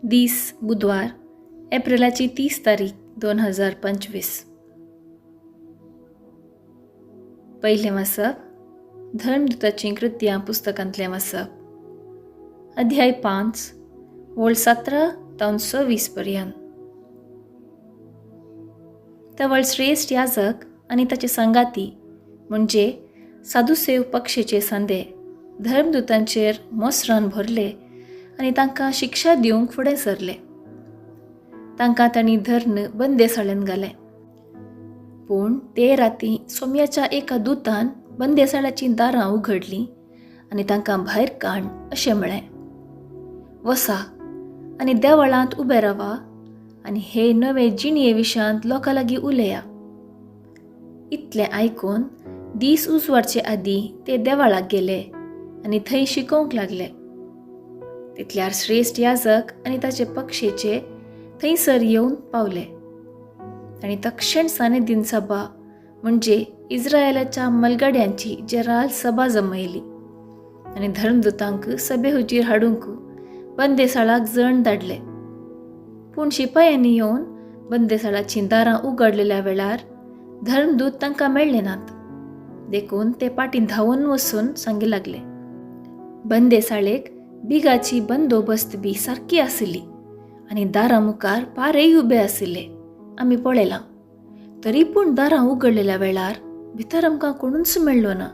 दीस बुधवार एप्रिलाची 30 तारीख 2025. पयलें वाचप धर्मदूताचीं कृत्यां पुस्तकांतलें वाचप, अध्याय 5 वळ 17 तावन 26 पर्यंत. तवळ श्रेश्ठ याजक आनी ताचे सांगाती म्हणजे साधुसेव पक्षेचे सांदे धर्मदूतांचेर मोसरान भरले आनी तांकां शिक्षा दिवंक फुडें सरले. तांकां तांणी धर्न बंदेसाळेन घालें. पूण ते राती सोम्याच्या एका दुतान बंदेसाळ्याचीं दारां उगडलीं आनी तांकां भायर काड अशें म्हळें, वसा आनी देवळांत उबे रावा आनी हे नवे जिणये विशयांत लोकां लागीं उलया. इतलें आयकून दीस उजवाडचे आदीं ते देवळाक गेले आनी थंय शिकोवंक लागले. तितल्यार श्रेश्ठ याजक आनी ताचे पक्षेचे थंयसर येवन पावले. तांणी तक्षण सानेदीन सभा म्हणजे इस्रायलाच्या मलगड्यांची जेराल सभा जमयली आनी धर्मदूतांक सभे हुजीर हाडूंक बंदेसाळाक जण धाडले. पूण शिपायांनी येवन बंदेसाळाचीं दारां उगडलेल्या वेळार धर्मदूत तांकां मेळ्ळे नात, देखून ते पाटीं धांवून वचून सांगी लागले. बंदेसाळेक बिगाची बंदोबस्त बी सारकी आशिल्ली आनी दारां मुखार पारेय उबे आशिल्ले आमी पळयलां, तरी पूण दारां उगडलेल्या वेळार भितर आमकां कोणूच मेळ्ळो ना.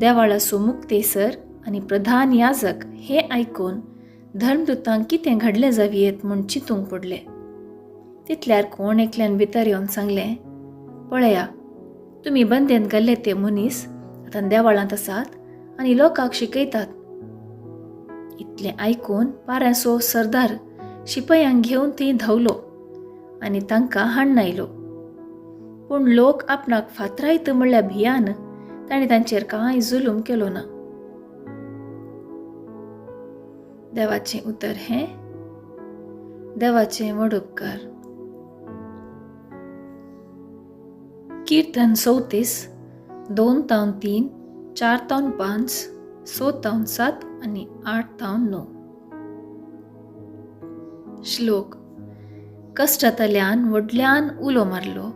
देवाळाचो मुक्तेसर आनी प्रधान याजक हे आयकून धर्मदूतांक कितें घडलें जावयेत म्हूण चिंतूंक पडले. तितल्यार कोण एकल्यान भितर येवन सांगलें, पळया, तुमी बंदेंत घाल्ले ते मनीस आतां देवाळांत आसात आनी लोकांक शिकयतात. इतलें आयकून पाऱ्यांचो सरदार शिपयांक घेवन थंय धांवलो आनी तांकां हाडून आयलो. पूण लोक आपणाक फातरायत म्हणल्या भियान ताणें तांचेर कांय जुलूम केलो ना. देवाचें उतर हें देवाचें व्हड उपकार. कीर्तन 34 2 तावन 3 4 तावन 5 6 तावन 7 आनी 8 तावन 9. श्लोक. कश्टांतल्यान व्हडल्यान उलो मारलो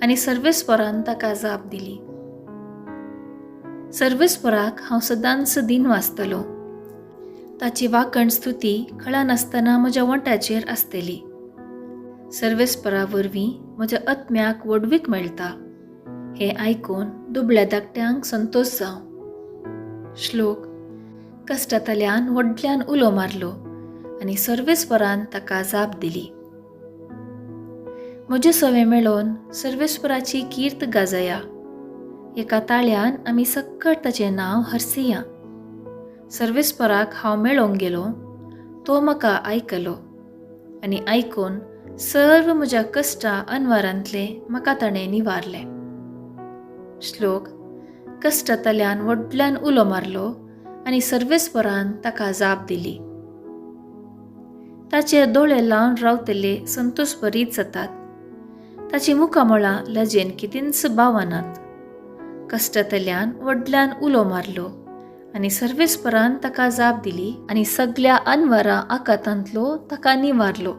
आनी सर्वेस्परान ताका जाप दिली. सर्वेस्पराक हांव सदांच दिन वाचतलो, ताची वाकण स्तुती कळनासतना म्हज्या वंटाचेर आसतली. सर्वेस्परा वरवीं म्हज्या आत्म्याक व्हडवीक मेळटा, हें आयकून दुबळ्या धाकट्यांक संतोश जावं. श्लोक. कश्टांतल्यान व्हडल्यान उलो मारलो आनी सर्वेस्परान ताका जाप दिली. म्हजें सवें मेळोवन सर्वेस्पराची कीर्त गाजया, एका ताळ्यान आमी सक्कट ताचें नांव हरसिया. सर्वेस्पराक हांव मेळोंक गेलो, तो म्हाका आयकलो आनी आयकून सर्व म्हज्या कश्टां अनवारांतले म्हाका ताणें निवारलें. श्लोक. कश्टांतल्यान व्हडल्यान उलो मारलो आनी सर्वेस्परान ताका जाप दिली. ताचे दोळे लावन रावतले संतोष बरीच जातात, ताची मुखामळां लजेन कितेंच बावनात. कश्टांतल्यान व्हडल्यान उलो मारलो आनी सर्वेस्परान ताका जाप दिली आनी सगल्या अनवरा आकातांतलो ताका निवारलो.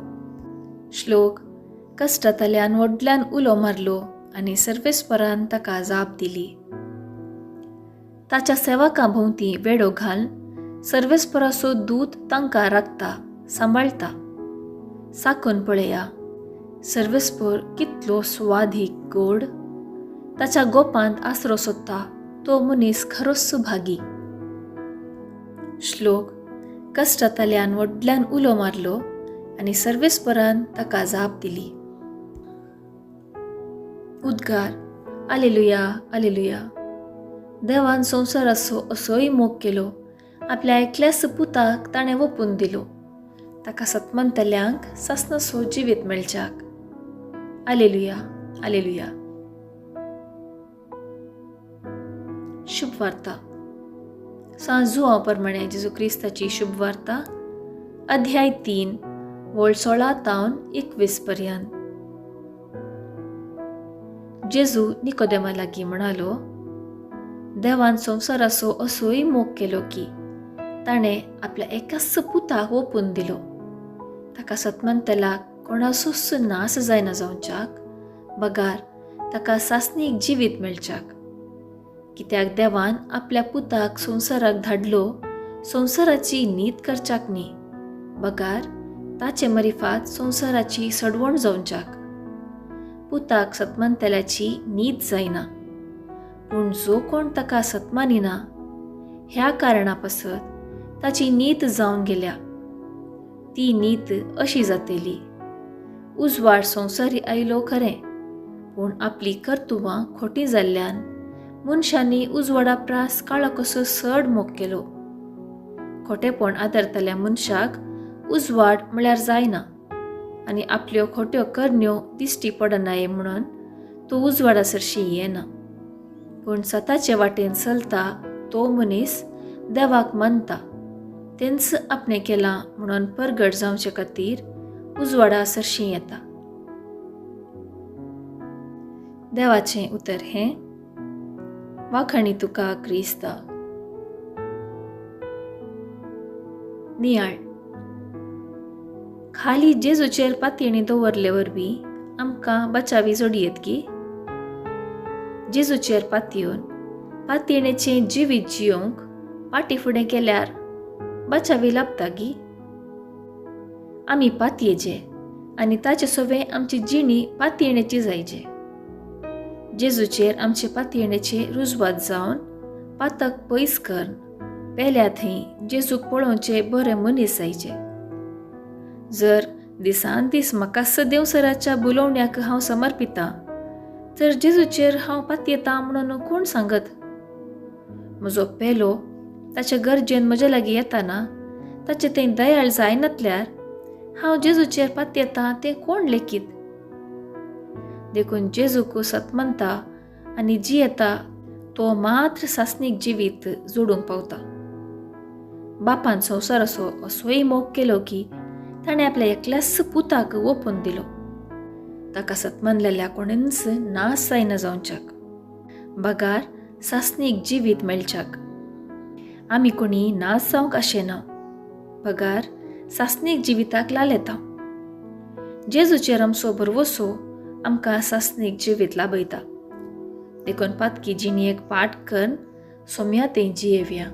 श्लोक. कश्टांतल्यान व्हडल्यान उलो मारलो आनी सर्वेस्परान ताका जाप दिली. ताच्या सेवकां भोंवती वेडो घाल सर्वेस्पराचो दूत तांकां राखता सांबाळटा. साकून पळया, सर्वेस्पर कितलो स्वादीक गोड, ताच्या गोपांत आसरो सोदता तो मनीस खरोच भागी. श्लोक. कश्टांतल्यान व्हडल्यान उलो मारलो आनी सर्वेस्परान ताका जाप दिली. उद्गार. आलेलुया आलेलुया. देवान संवसाराचो असोय मोग केलो, आपल्या एकल्याच पुताक ताणें वपून दिलो, ताका सतमंतल्यांक सासणाचो जिवीत मेळच्याक. आलेलुया आलेलुया. शुभवार्ता. सांत जुआंव प्रमाणे जेजू क्रिस्ताची शुभवार्ता, अध्याय 3 वळ 16 तावन 21 पर्यंत. जेजू निकोदेमा लागीं म्हणालो, देवान संवसाराचो असोय मोग केलो की ताणें आपल्या एकाच पुताक ओपून दिलो, ताका सतमंतलाक कोणाचोच नास जायना जावच्याक बगार ताका सासणीक जिवीत मेळच्याक. कित्याक देवान आपल्या पुताक संवसाराक धाडलो संवसाराची नीत करच्याक न्ही, बगार ताचे मरिफात संवसाराची सडवण जावच्याक. पुताक सतमानतल्याची नीत जायना, पूण जो कोण ताका सतमानिना ह्या कारणा पासत ताची नीत जावन गेल्या. ती नीत अशी जातली, उजवाड संवसारी आयलो खरें, पूण आपली कर्तुबां खोटी जाल्ल्यान मनशांनी उजवाडा प्रास काळो कसो चड मोग केलो. खोटेपण आदरतल्या मनशाक उजवाड म्हळ्यार जायना आनी आपल्यो खोट्यो करण्यो दिश्टी पडनाय म्हणून तो उजवाडा सरशी येना. पूण सताचे वाटेन चलता तो मनीस देवाक मानता, तेंच आपणें केलां म्हणून परगट जावचे खातीर उजवाडा सरशी येता. देवाचें उतर हें. वाखाणी तुका क्रिस्ता. नियाळ. खाली जेजूचेर पातयेणी दवरले वरवीं आमकां बचावी जोडयेत की जेजूचेर पातयेवन पातयेणेचें जिवीत जियोवंक फाटी फुडें केल्यार बचावी लाभता गी? आमी पातयेचे आनी ताचे सवें आमची जिणी पातयेणेची जायचे. जेजूचेर आमचे पातयेणेचे रुजवात जावन पातक पयस करून पेल्या थंय जेजूक पळोवचे बरे मनीस जायचे. जर दिसान दीस म्हाका देवसराच्या बोलोवण्याक हांव समर्पितां तर जेजूचेर हांव पातयेतां म्हणून कोण सांगत? म्हजो पेलो ताच्या गरजेन म्हज्या लागीं येताना ताचे थंय दयाळ जायनातल्यार हांव जेजूचेर पातयेतां तें कोण लेखीत? देखून जेजूक सतमनता आनी जियेता तो मात्र सासणीक जिवीत जोडूंक पावता. बापान संवसाराचो असोय मोग केलो की ताणें आपल्या एकल्याच पुताक ओपून दिलो, ताका सतमानलेल्या कोणेंच नास जायना जावच्याक बगार सासणीक जिवीत मेळच्याक. आमी कोणी नास जावंक आशेना, बगार सासणीक जिविताक लालेता. जेजूचेर आमचो भरवसो आमकां सासणीक जिवीत लाभयता. देखून पातकी जिणेक पाठ करून सोम्या तें जियेवया.